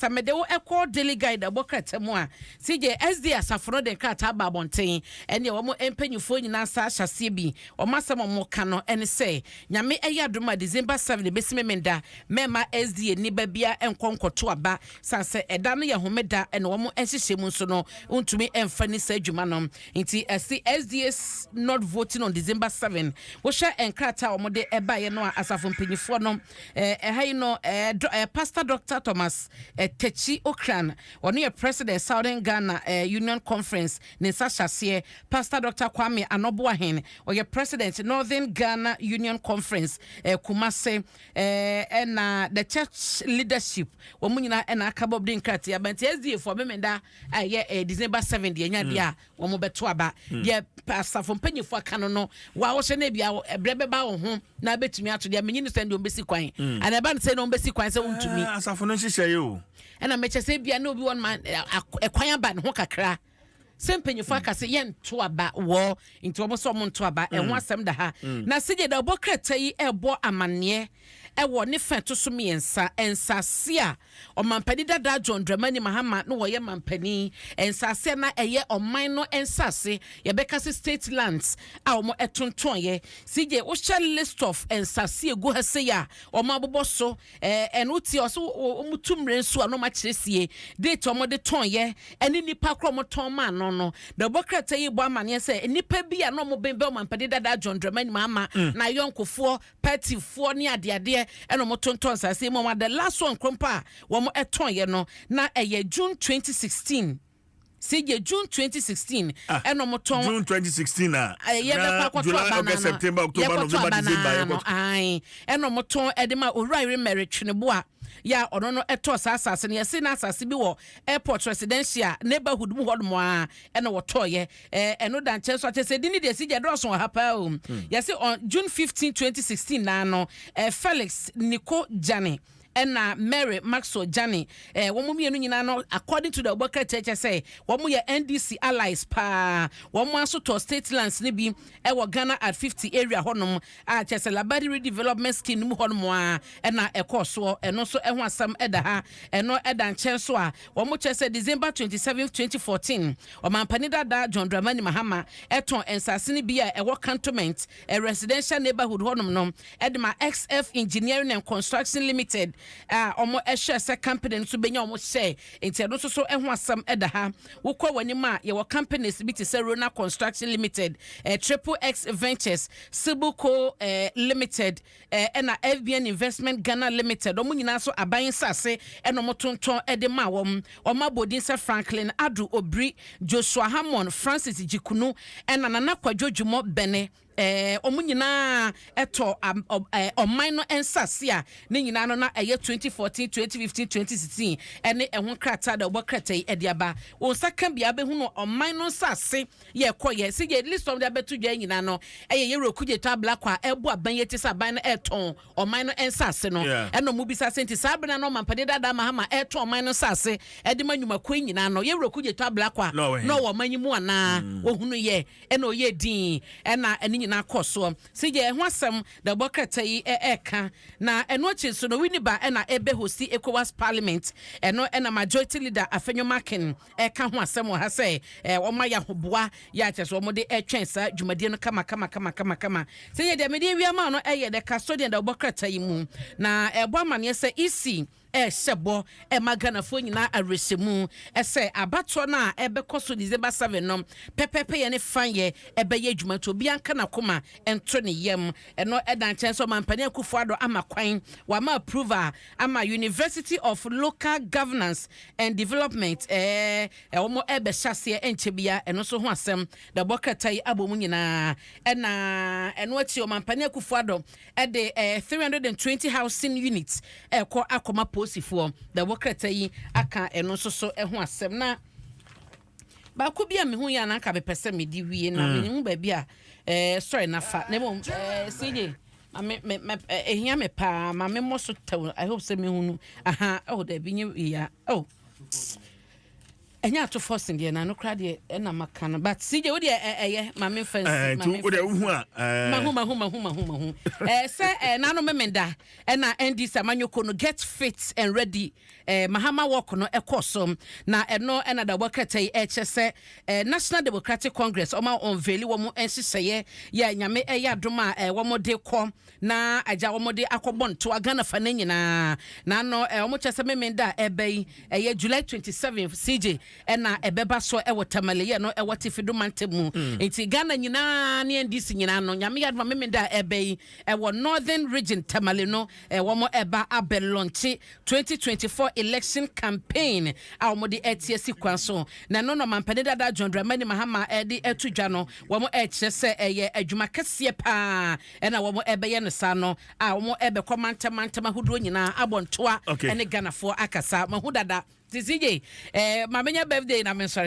Sɛ mede wo kɔ Daily Guide ɛbɔ krataa mu a, CJ, SDA asafo no de nkrataa aba abɔnten, ɛneɛ wɔn mpanyinfoɔ nyinaa nsa ahyɛ aseɛ bi. Wɔn asɛm a wɔka no ne sɛ, Nyame ɛyɛ adom a December 7 ɛbɛsi Memenda, mɛmma SDA ni ba biara nkɔ nkɔto aba, sane sɛ ɛda no yɛ homeda na wɔn nhyehyɛɛ mu nso no wontumi mfa nni saa dwuma no. Nti ɛse SDA not voting on December 7. Wohwɛ nkrataa a wɔde baeɛ no a asafo mpanyinfoɔ no Ɛha yi no, Pastor Doctor Thomas Takyi Okran, ɔno yɛ President Southern Ghana Union Conference, ne nsa hyɛ aseɛ. Pastor Doctor Kwame Anɔboahen, ɔyɛ President Northern Ghana Union Conference, Kumase. Ɛna the church leadership, wɔn nyinaa ɛna aka bɔ de nkrataa aba. Nti SDA foɔ Memenda a ɛyɛ December 7 deɛ ɛnya deɛ a wɔn bɛto aba. Deɛ asafo mpanyinfoɔ aka no no, wa wɔhyɛ no ebia ɛbrɛ bɛba wɔn ho na abɛtumi ato deɛ menyi no sɛ deɛ wɔn bɛsi kwan. Ana ɛba no sɛ na wɔn bɛsi kwan sɛ wɔntumi. Asafo no nhyehyɛ yi o. Ɛna mɛkyɛ sɛ ebia na obi wɔn ma ɛkwan aba ne ho kakra sɛ mpanyinfoɔ aka sɛ yɛnto aba wɔ nti wɔn sɛ wɔn nto aba ɛho asɛm da ha. Na sɛdeɛ da ɔbɔ krataa yi ɛrebɔ amaneɛ ɛwɔ ne fɛ to so mmiɛnsa, nsase a Ɔmampanin dada John Dramani Mahama na ɔyɛ mampanin. Nsase a na ɛyɛ ɔman no nsase, yɛbɛka sɛ state lands a wɔtontɔnyɛ. CJ, wohyɛ list of nsase egu ha sei a wɔabobɔ so, ɛno wotie ɔso wɔtu mmerɛ nso a na wɔakyerɛ sie, date a wɔde tɔnyɛ, ɛne nnipa korɔ wɔtɔn maa no no. Na ɔbɔ krataa yi bɔ amaneɛ sɛ nnipa bi a na wɔbɛnbɛn ɔmampanin dada John Dramani Mahama na ayɔnkofoɔ, party foɔ ne adeadeɛ ɛna wɔn tontɔn nsase yi mu. Wɔn the last one koro mpo a wɔn ɛtɔn yɛ no na ɛyɛ June 2016, CJ, June 2016 ɛna wɔn tɔn. June 2016 a yɛ bɛkɔ akɔtɔ July, aba August, September, October, November, December yɛkɔ ayi ɛna wɔn tɔn ɛde ma Owura Yere Mary Tweneboa yɛ a ɔno no ɛtɔ saa asase no. Yɛsi na asase bi wɔ Airport Residential neighborhood mu hɔ nom a ɛna wɔtɔɔyɛ. Ɛno da nkyɛn so akyɛ sɛ di ne deɛ si gya dɔɔso wɔ ha paa o. Yɛsi on June 15 2016 naa no, Felix Niko Jane ɛna Mary Maxwell Jane, wɔn mmienu nyinaa no, according to the ɔbɔ krataa, kyɛ sɛ wɔn yɛ NDC allies paa. Wɔn nso tɔ state lands no bi ɛwɔ Ghana at 50 area hɔnom a kyɛ sɛ Labadi Redevelopment Scheme no mu hɔnom a ɛna ɛkɔɔ soɔ. Ɛno nso ɛho asɛm ɛda ha. Ɛno ɛda nkyɛn so a wɔn kyerɛ sɛ December 27 2014 ɔmampanin dada John Dramani Mahama ɛtɔn nsase no bi a ɛwɔ Cantonment residential neighborhood hɔnom no ɛde ma XF Engineering and Construction Limited a wɔn ɛhyɛ sɛ company no nso bɛnya wɔn hyɛ. Nti ɛno nso so ɛho asɛm ɛda ha. Wokɔ wɔn anim a, yɛwɔ companies bi te sɛ Rona Construction Limited, Triple X Ventures, Sibuco Limited, ɛna FBN Investment Ghana Limited. Wɔn nyinaa nso aban nsase ɛna wɔn tontɔn ɛde ma wɔn. Wɔn abɔdin sɛ Franklin Adu Obiri, Joshua Hammond, Francis Jikunu ɛna Nana Kwadwo Dwumɔ Bɛnɛ. Wɔn nyinaa ɛtɔ ɔman no nsase a ne nyinaa no na ɛyɛ 2014, 2015, 2016 ɛne ɛho krataa da ɔbɔ krataa yi ɛde aba. Wɔn nsa ka bia bɛhu no ɔman no nsase yɛ kɔ yɛ sɛ yɛ list ɔmo de abɛto dwa nyinaa no ɛyɛ yɛwura Okudzeto Ablakwa a ɛbɔ aban yɛ ti sɛ aban no ɛtɔn ɔman no nsase no. Ɛna ɔmo bisa sɛ nti saa abena no ɔmampanin dada Mahama ɛtɔn ɔman no nsase ɛde ma nnwumakuo yi nyinaa no, yɛwura Okudzeto Ablakwa Na ɔwɔ he? Na ɔwɔ ɔman yi mu anaa ohunu yɛ ɛna ɔyɛ din ɛna ɛne nyinaa kɔ soɔ sɛ yɛ ɛho asɛm da ɛbɔ krataa yi ɛɛka. Na ɛno akyi nso no, Winneba ɛna ɛbɛ host ECOWAS Parliament. Ɛno ɛna Majority Leader Afenyo Markin ɛka ho asɛm wɔ ha sɛ wɔn ayɛ ahoboa yɛ akyɛ sɛ wɔn de ɛtwɛn saa dwumadie no kama kama kama kama kama. Sɛ yɛ deɛ mede awia ma no ɛyɛ the Custodian da ɛbɔ krataa yi mu na ɛbɔ amaneɛ sɛ EC ɛhyɛ bɔ ɛma Ghanafoɔ nyinaa awerɛhyɛmu ɛsɛ abatoɔ no a ɛbɛkɔ so December 7 no pɛpɛpɛ yɛ ne fan yɛ ɛbɛyɛ adwuma, nti obiara nka n'akoma nto ne yam. Ɛno ɛda nkyɛn sɛ ɔmampanin Akufo Addo ama kwan, wama approval ama University of Local Governance and Development wɔn ɛbɛhyɛ aseɛ ɛnkyɛ bia. Ɛno nso ho asɛm da bɔ krataa yi abɔ mu nyinaa. Ɛna ɛno akyi ɔmampanin Akufo Addo ɛde 320 housing units ɛkɔ akɔma polisifoɔ da bɔ krataa yi aka. Ɛno nso so ɛho asɛm na baako bi a mehu yɛ anaka mepɛ sɛ mede wie na mehu baabi a sɔre nafa na mmom CJ ma me ehia me paa ma me mmɔ so tɛw. I hope sɛ mehu no aha. Oh, dabi, nye ya. Oh. Ɛnyɛ Ato Forson deɛ, na no kora deɛ ɛna maka no, but CJ, wo deɛ ɛyɛ maame nfa nsi. Nti wo deɛ wohu a Mahu, mahu, mahu, mahu, mahu sɛ nano memenda ɛna NDC amanyɔkuo no Get Fit and Ready Mahama Walk no ɛkɔ so, na ɛno ɛna da wɔkɛtɛ yi ɛkyɛ sɛ National Democratic Congress ɔma unveil wɔn nhyehyɛeɛ yɛ Nyame ɛyɛ adom a wɔn de kɔ na agya wɔn de akɔbɔ ntoa Ghana fa ne nyinaa. Na no wɔn kyɛ sɛ memenda a ɛbɛ yi, ɛyɛ July 27, CJ, ɛna ɛbɛba so ɛwɔ Tamale yɛ no ɛwɔ Tifido mantam mu. Nti Ghana nyinaa ne NDC nyinaa no, Nyame yɛ adom a, memenda a ɛbɛ yi ɛwɔ Northern Region, Tamale no, wɔn ɛba abɛ launch 2024 election campaign a wɔn de ɛte asi kwan so. Na ɛno no, ɔmampanin dada John Dramani Mahama ɛde ɛto dwa no, wɔn ɛkyerɛ sɛ ɛyɛ adwuma kɛseɛ paa ɛna wɔn ɛbɛyɛ no saa no a wɔn ɛbɛkɔ mantam mantam ahodoɔ nyinaa abɔ ntoa ɛne Ghanafoɔ akasa. Mahu dada. Ti CJ, maame nya birthday na me nsɔre.